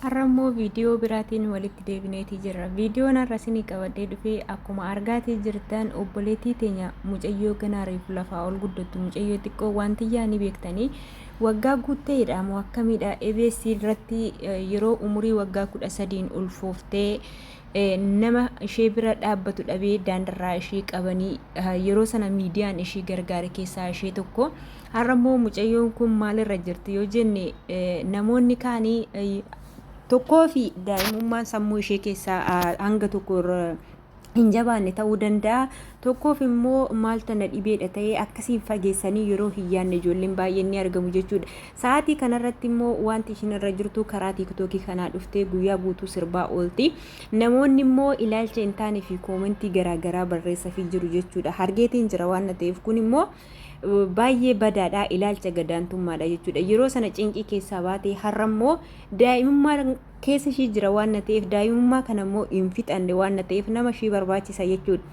Har'a immoo viidiyoo biraatiin walitti deebineetii jirra. Viidiyoon har'a isinii qabadhee dhufee akkuma argaatii jirtan obboleettii teenya mucayyoo ganaa reefu lafaa ol guddattu mucayyoo xiqqoo waan tiyyaa ni beektanii waggaa guutteedha moo akkamiidha EBS irratti yeroo umurii waggaa 13n ulfooftee nama ishee bira dhaabbatu dhabee daandarraa ishee qabanii yeroo sana miidiyaan ishee gargaare keessaa ishee tokko. Har'a immoo mucayyoon kun maalirra jirti yoo jenne namoonni kaanii tokkoo fi daa'imummaan sammuu ishee keessaa hanga tokko hin jabaanne ta'uu danda'a. Tokkoof immoo maaltu na dhibeedha ta'ee akkasiin fageessanii yeroo hin yaadne ijoolleen baay'een ni argamu jechuudha. Sa'aatii kanarratti immoo wanti ishiin irra jirtu karaa tiiktookii kanaa dhuftee guyyaa guutuu sirbaa oolti. Namoonni immoo ilaalcha hin taane fi koomentii garaagaraa barreessafii jiru jechuudha. Hargeetiin jira waan ta'eef kun immoo baay'ee badaadha ilaalcha gadaantummaadha jechuudha. Yeroo sana cinqii keessaa baatee har'a immoo daa'imummaa keessa ishii jira waan ta'eef daa'imummaa kana immoo hin fixanne waan ta'eef nama ishii barbaachisa jechuudha.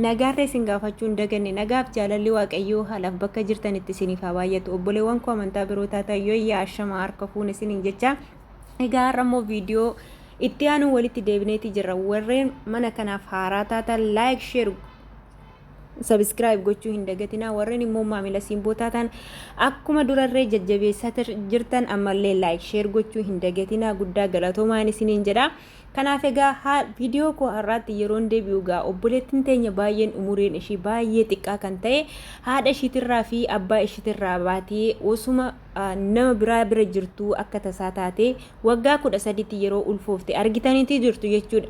Nagaarra isin gaafachuu hin daganne nagaaf jaalalli waaqayyoo haalaaf bakka jirtanitti isiniif haa baay'atu. Obboleewwan koo amantaa biroo taatan yoo yaa ashama harka fuune isiniin jecha. Egaa har'a immoo viidiyoo itti aanuun walitti deebineeti jirra. Warreen mana kanaaf haaraa taatan like, share, subscribe gochuu hin dagatinaa. Warreen immoo maamila simboo taatan akkuma durarree jajjabeessaa jirtan ammallee like, share gochuu hin dagatinaa. Guddaa galatoomaan isiniin jedha. Kanaaf egaa viidiyoo koo har'aatti yeroon deebi'u egaa obboleettiin teenya baay'een umuriin ishii baay'ee xiqqaa kan ta'e haadha ishiitirraa fi abbaa ishiitirraa baatee osuma nama biraa bira jirtuu akka tasaa taatee waggaa 13tti yeroo ulfoofte argitaniitii jirtu jechuudha.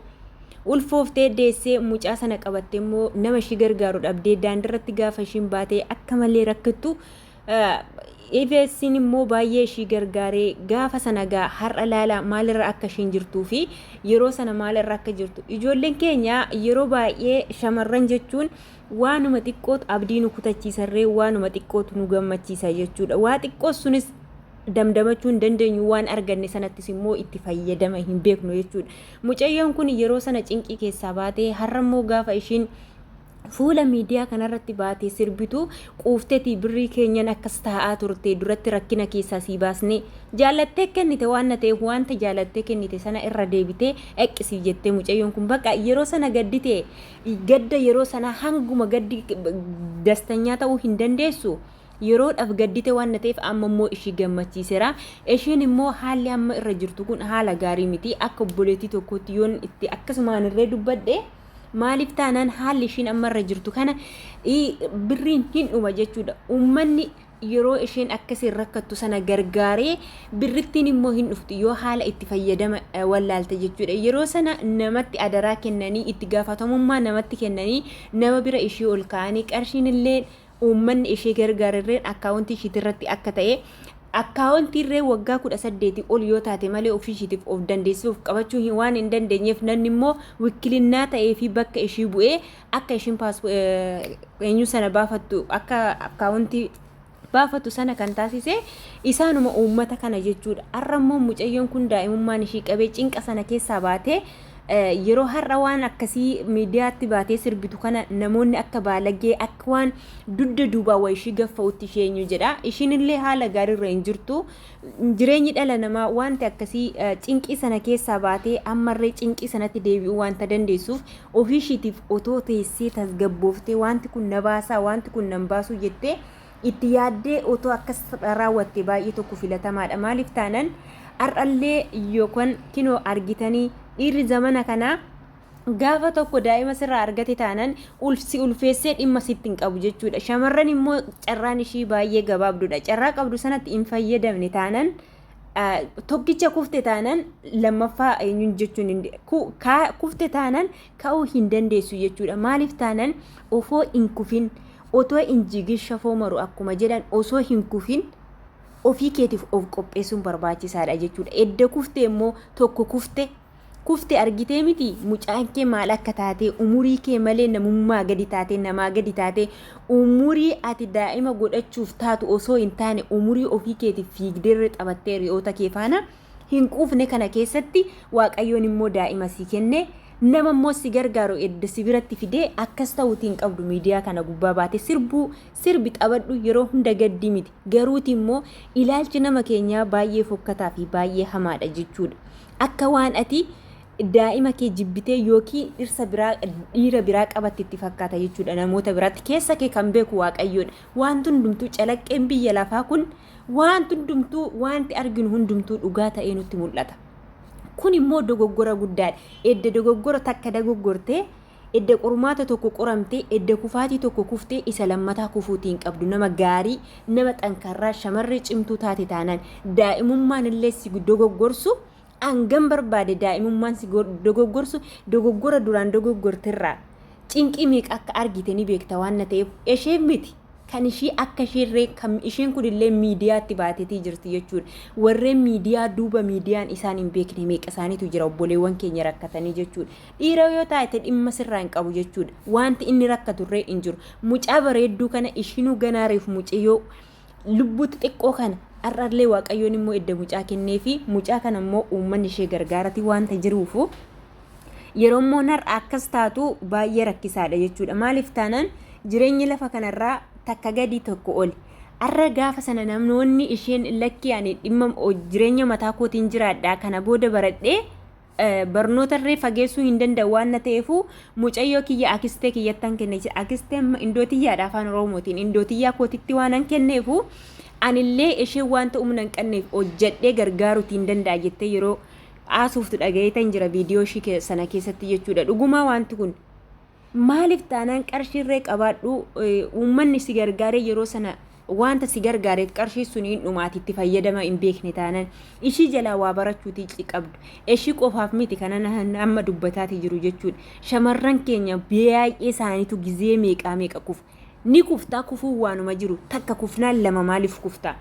Ulfooftee deessee mucaa sana qabatte immoo nama ishii gargaaru dhabdee daandirratti gaafa ishiin baatee akka malee rakkattu EBS'n immoo baay'ee ishii gargaaree gaafa sana gaa har'a laala maalirra akka ishiin jirtuu fi yeroo sana maalirra akka jirtu ijoolleen keenya yeroo baay'ee shamarran jechuun waanuma xiqqootu abdii nu kutachiisarree waanuma xiqqootu nu gammachiisa jechuudha. Waa xiqqoo sunis damdamachuu hin dandeenyu waan arganne sanattis immoo itti fayyadama hin beeknu jechuudha. Mucayyoon kun yeroo sana cinqii keessaa baatee har'a immoo gaafa ishiin fuula miidiyaa kanarratti baatee sirbitu quuftetii birrii keenyan akkas taa'aa turte duratti rakkina keessaa sii baasnee jaalattee kennite waan na ta'eef wanta jaalattee kennite sana irra deebitee eqqisii jettee mucayyoon kun bakka yeroo sana gaddite gadda yeroo sana hanguma gaddi dastanyaa ta'uu hin dandeessu. Yeroodhaaf gaddite waan na ta'eef amma immoo ishii gammachiiseera. Ishiin immoo haalli amma irra jirtu kun haala gaarii miti. Akka obboleettii tokkootti yoon itti akkasumaan irree dubbadhe maaliif taanaan haalli ishiin amma irra jirtu kana birriin hin dhuma jechuudha. Uummanni yeroo isheen akkasiin rakkattu sana gargaaree birrittiin immoo hin dhuftu yoo haala itti fayyadama wallaalte jechuudha. Yeroo sana namatti adaraa kennanii itti gaafatamummaa namatti kennanii nama bira ishii ol kaa'anii qarshiin illee uummanni ishee gargaarerreen akkaawuntii ishiitirratti akka ta'e akkaawuntiirree waggaa 18 ol yoo taate malee ofii ishiitiif of dandeessisuuf qabachuu waan hin dandeenyeef namni immoo wikkilinnaa ta'ee fi bakka ishii bu'ee akka ishiin eenyu sana baafattu akka akkaawuntii baafatu sana kan taasise isaanuma uummata kana jechuudha. Har'a immoo mucayyoon kun daa'imummaan ishii qabee cinqa sana keessaa baatee yeroo har'a waan akkasii miidiyaatti baatee sirbitu kana namoonni akka baalagee akka waan dugda duubaa waa ishii gaffa'utti ishee eenyu jedha. Ishiin illee haala gaariirra hin jirtu. Jireenyi dhala namaa wanti akkasii cinqii sana keessaa baatee ammarree cinqii sanatti deebi'uu wanta dandeessuuf ofii ishiitiif otoo teessee tasgabbooftee wanti kun na baasaa wanti kun nan baasuu jettee itti yaaddee otoo akkas raawwatte baay'ee tokko filatamaadha. Maaliif taanan har'allee yookaan kinoo argitanii dhiirri zamana kanaa gaafa tokko daa'ima sirraa argate taanan si ulfeessee dhimma sitti hin qabu jechuudha. Shamarran immoo carraan ishii baay'ee gabaabduudha. Carraa qabdu sanatti hin fayyadamne taanan tokkicha kufte taanan lammaffaa eenyuun jechuun kufte taanan ka'uu hin dandeessu jechuudha. Maaliif taanan ofoo hin kufin otoo hin jigin shafoo maru akkuma jedhan osoo hin kufin ofii keetiif of qopheessuun barbaachisaadha jechuudha. Edda kufte immoo tokko kufte kufte argitee miti mucaan kee maal akka taate umurii kee malee namummaa gadi taate namaa gadi taate umurii ati daa'ima godhachuuf taatu osoo hin taane umurii ofii keetiif fiigdeerre taphattee re'oota kee faana hin quufne kana keessatti waaqayyoon immoo daa'ima sii kenne Nama immoo si gargaaru edda si biratti fidee akkas ta'uutii hin qabdu miidiyaa kana gubbaa baate sirbuu sirbi taphadhu yeroo hunda gaddi miti. Garuuti immoo ilaalchi nama keenyaa baay'ee fokkataa fi baay'ee hamaadha jechuudha. Akka waan ati daa'ima kee jibbitee yookiin dhirsa biraa dhiira biraa qabatte itti fakkaata jechuudha namoota biraatti keessa kee kan beeku waaqayyoodha. Wanti hundumtuu calaqqeen biyya lafaa kun wanti hundumtuu wanti arginu hundumtuu dhugaa ta'ee nutti mul'ata. Kun immoo dogoggora guddaadha. Edda dogoggora takka dogoggortee edda qormaata tokko qoramtee edda kufaatii tokko kuftee isa lammataa kufuutii hin qabdu. Nama gaarii, nama xankarraa, shamarree cimtuu taate taanaan daa'imummaan illee si dogoggorsu hangam barbaade daa'imummaan si dogoggorsu dogoggora duraan dogoggorterraa cinqii meeqa akka argite ni beekta waan na ta'eef isheen miti. Kan ishii akka isheerree kan isheen kun illee miidiyaatti baatetii jirti jechuudha. Warreen miidiyaa duuba miidiyaan isaan hin beekne meeqa isaaniitu jira obboleewwan keenya rakkatanii jechuudha. Dhiira yoo taate dhimma sirraa hin qabu jechuudha. Wanti inni rakkaturree hin jiru. Mucaa bareedduu kana ishinuu ganaareef mucayyoo lubbuutti xiqqoo kana har'allee waaqayyoon immoo edda mucaa kennee fi mucaa kana immoo uummanni ishee gargaarati wanta jiruufu yeroo immoo har'a akkas taatu baay'ee rakkisaadha jechuudha. Maaliif taanaan jireenyi lafa kanarraa takka gadi tokko oli. Har'a gaafa sana namoonni isheen lakkii ani dhimma jireenya mataa kootiin jiraadha kana booda baradhee barnoota irree fageessuu hin danda'u waan na ta'eefu mucayyoo kiyya akistee kiyyattan kenne akistee indootiyyaadha afaan oromootiin indootiyyaa kootitti waan an kenneefu anillee isheen wanta humna hin qabneef hojjedhee gargaaruutiin danda'a jettee yeroo haasuuftu dhagayeetan jira viidiyoo ishii sana keessatti jechuudha. Dhugumaa wanti kun maaliif taanaan qarshiirree qabaadhu uummanni si gargaaree yeroo sana wanta si gargaareef qarshii sun hin dhumaati itti fayyadama hin beekne taanaan ishii jalaa waa barachuutii qabdu. Ishii qofaaf miti kana amma dubbataati jiru jechuudha. Shamarran keenya baay'ee isaaniitu gizee meeqaa meeqa kufa. Ni kuftaa kufuu waanuma jiru takka kufnaan lama maaliif kuftaa?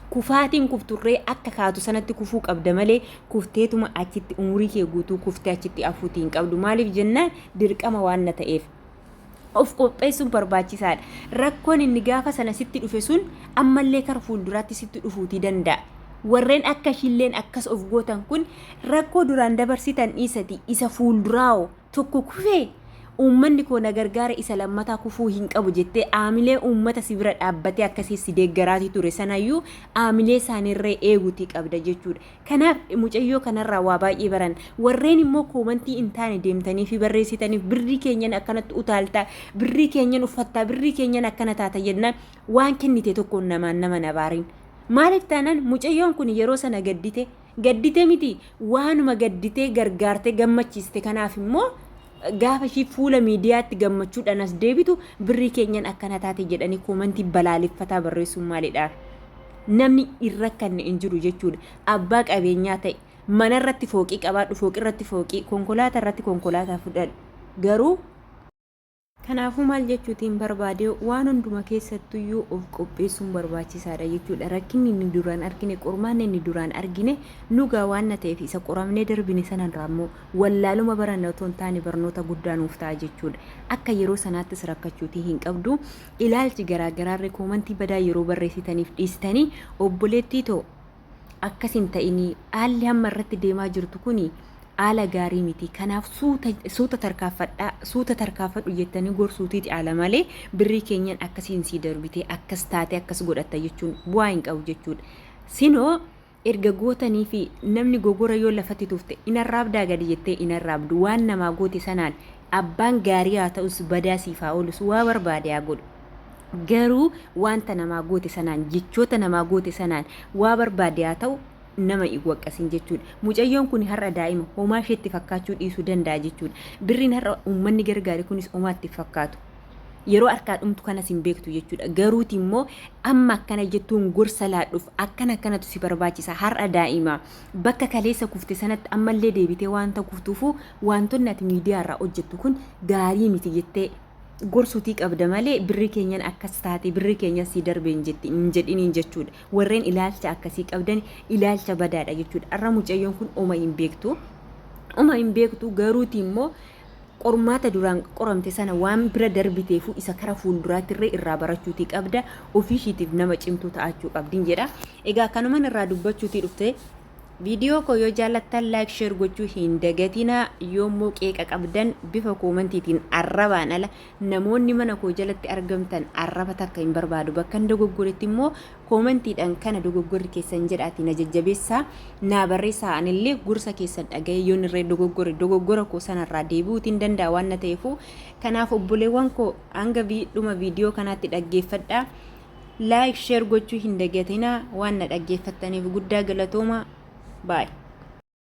Kufaatiin kufturree akka kaatu sanatti kufuu qabda malee kufteetuma achitti umurii kee guutuu kuftee achitti hafuutii hin qabdu. Maaliif jennaan dirqama waan na ta'eef. Of qopheessuun barbaachisaadha. Rakkoon inni gaafa sana sitti dhufe sun ammallee kara fuulduraatti sitti dhufuutii danda'a. Warreen akka ishiilleen akkas of gootan kun rakkoo duraan dabarsitan dhiisati isa fuulduraawoo tokko kufee uummanni koo na gargaara isa lammataa kufuu hin qabu jettee aamilee uummata si bira dhaabbatee akkasii si deeggaraatii ture sanayyuu aamilee isaaniirree eeguutii qabda jechuudha. Kanaaf mucayyoo kanarraa waa baay'ee baran. Warreen immoo koomantii hin taane deemtanii fi barreessitaniif birrii keenyan akkanatti utaaltaa, birrii keenyan uffattaa, birrii keenyan akkana taata jennaan waan kennite tokkoon namaan nama nabaarin. Maaliif taanaan mucayyoon kun yeroo sana gaddite gaddite miti waanuma gadditee gargaartee gammachiiste kanaaf immoo gaafa ishii fuula miidiyaatti gammachuudhaan as deebitu birrii keenyan akkana taate jedhanii koomantii balaaleffataa barreessuun maalidha? Namni hin rakkanne hin jiru jechuudha. Abbaa qabeenyaa ta'e mana irratti fooqii qabaadhu, fooqii irratti fooqii, konkolaataa irratti konkolaataa fudhadhu. Garuu Kanaafuu maal jechuutiin barbaade waan hunduma keessattuyyuu of qopheessuun barbaachisaadha jechuudha. Rakkinni inni duraan argine, qormaanni inni duraan argine nugaa waan na ta'eef isa qoramnee darbine sanarraa immoo wallaaluma baranna otoo hin taane barnoota guddaa nuuf ta'a jechuudha. Akka yeroo sanaattis rakkachuutii hin qabdu. Ilaalchi garaagaraarree koomantii badaa yeroo barreessitaniif dhiistanii obboleettii too akkas hin ta'inii haalli hamma irratti deemaa jirtu kuni haala gaarii miti. Kanaaf suuta tarkaanfadhaa suuta tarkaanfadhu jettanii gorsuutii caala malee birrii keenyan akkasiin sii darbitee akkas taate akkas godhatta jechuun bu'aa hin qabu jechuudha. Sinoo erga gootanii fi namni gogora yoo lafatti tufte in arraabdaa gadi jettee in arraabdu waan namaa goote sanaan abbaan gaarii haa ta'us badaa siif haa oolus waa barbaade haa godhu. Garuu wanta namaa goote sanaan jechoota namaa goote sanaan waa barbaade haa ta'u nama hin waqqasin jechuudha. Mucayyoon kun har'a daa'ima homaa isheetti fakkaachuu dhiisuu danda'a jechuudha. Birriin har'a uummanni gargaare kunis homaa itti fakkaatu. Yeroo harkaa dhumtu kanas hin beektu jechuudha. Garuuti immoo amma akkana jettuun gorsa laadhuuf akkana akkanatu si barbaachisa. Har'a daa'ima bakka kaleessa kufte sanatti ammallee deebitee wanta kuftuufu wantoonni ati miidiyaa irraa hojjettu kun gaarii miti jettee gorsuutii qabda malee birrii keenyan akkas taate birrii keenyan sii darbe hin jetti hin jedhiniin jechuudha. Warreen ilaalcha akkasii qabdan ilaalcha badaadha jechuudha. Har'a mucayyoon kun oma hin beektu. Oma hin beektu garuuti immoo qormaata duraan qoramte sana waan bira darbiteefu isa kara fuulduraatti illee irraa barachuutii qabda. Ofii ishiitiif nama cimtuu ta'achuu qabdin jedha. Egaa kanuman irraa dubbachuutii dhufte. Viidiyoo koo yoo jaallattan like share gochuu hin dagatinaa. Yoommoo qeeqa qabdan bifa koomantiitiin arrabaan ala namoonni mana koo jalatti argamtan arraba takka hin barbaadu. Bakkan dogoggoretti immoo koomantiidhaan kana dogoggorri keessan jedhaatii na jajjabeessaa naa barreessaa anillee gorsa keessan dhaga'ee yoon irree dogoggore dogoggora koo sanarraa deebi'uutiin danda'a waan na ta'eefu kanaaf obboleewwan koo hanga dhuma viidiyoo kanaatti dhaggeeffadhaa. Like share gochuu hin dagatinaa waan na dhaggeeffattaniif guddaa galatooma. Bye.